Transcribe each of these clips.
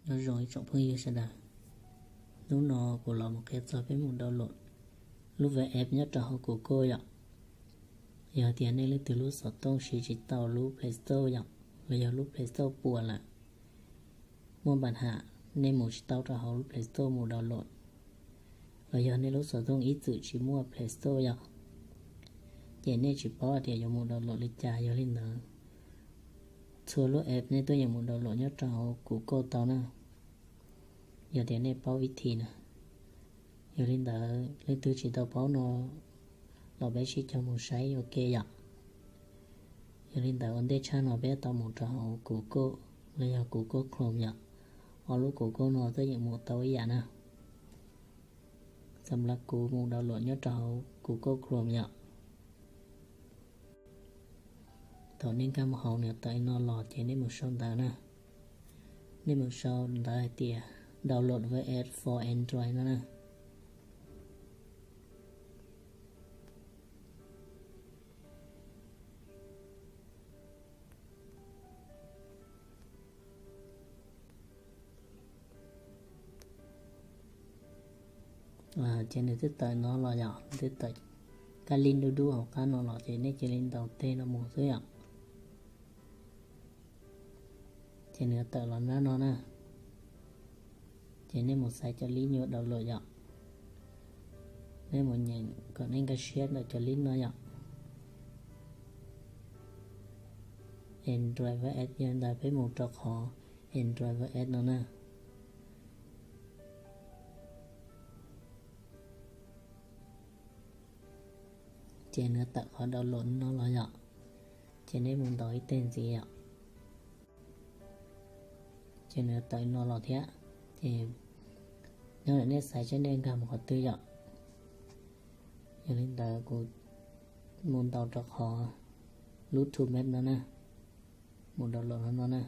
Nyob zoo ib tsoom phooj ywg sawv daws, hnub no kuv los mus qhia txog peb mus download lub WebApp nyob rau hauv Google yom. Yog tias nej leej twg lub xov tooj siv tsis tau lub Play Store yom, los yog lub Play Store puas lawm, muaj npam ham, nej mus tsis tau rau hauv lub Play Store mus download, los yog nej lub xov tooj ib txwm tsis muaj Play Store yom, ces nej tsis paub tias yuav mus download li cas. Yog li ntawd, txhua lub app nej tuaj yeem mus download nyob rau hauv Google tau na, yog tias nej paub vib thi na. Yog li ntawd, leej twg tsis tau paub no los peb sib cog mus saib ua ke yom. Yog li ntawd, ua ntej tshaj no peb tau mus rau hauv Google, los yog Google Chrome yom. Ob lub Google no tuaj yeem mus tau ib yam na. Xam lab kuv mus download nyob rau hauv Google Chrome yom. Thaum nej nkag mus hauv nws tawm li no los ces nej mus sau ntawv na. Nej mus sau ntawv hais tias download WebApp for Android no na. Ces nws twb tawm no los yom, nws twb tawm kab lib dub dub hauv qab no los ces nej cia li ntaus tes no mus xwb yom. Ces nws tawm los nab no na. Ces nej mus xaiv cov lib nyuam download yom. Nej mus nyeem kom nej nkag siab ntawm cov lib no yom. Android WebApp, yog li ntawd peb mus rau qhov Android WebApp no na. Ces nws tawm qhov download no los yom. Ces nej mus ntaus ib teg ntxiv yom. Ces nws tawm no los thiab. Ces nyob ntawm nej xaiv seb nej nkag mus qhov twg yom. Yog li ntawd kuv mus ntaus rau qhov lub Tube Map no na. Mus download no na.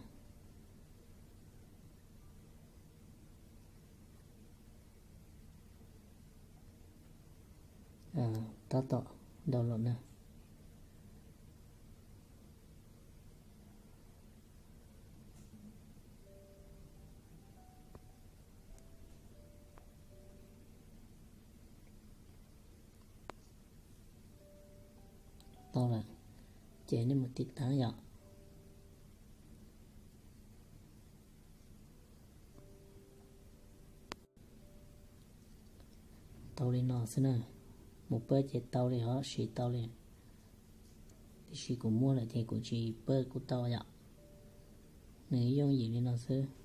Tab tom download na. Tau lawm, ces nej mus tiv taab yom. Tau li no xwb na. Mus pab ces tau li, ho siv tau li. Tiam sis kuv muaj lawm ces kuv tsis pab kuj tau yom. Nws yooj yim li no xwb.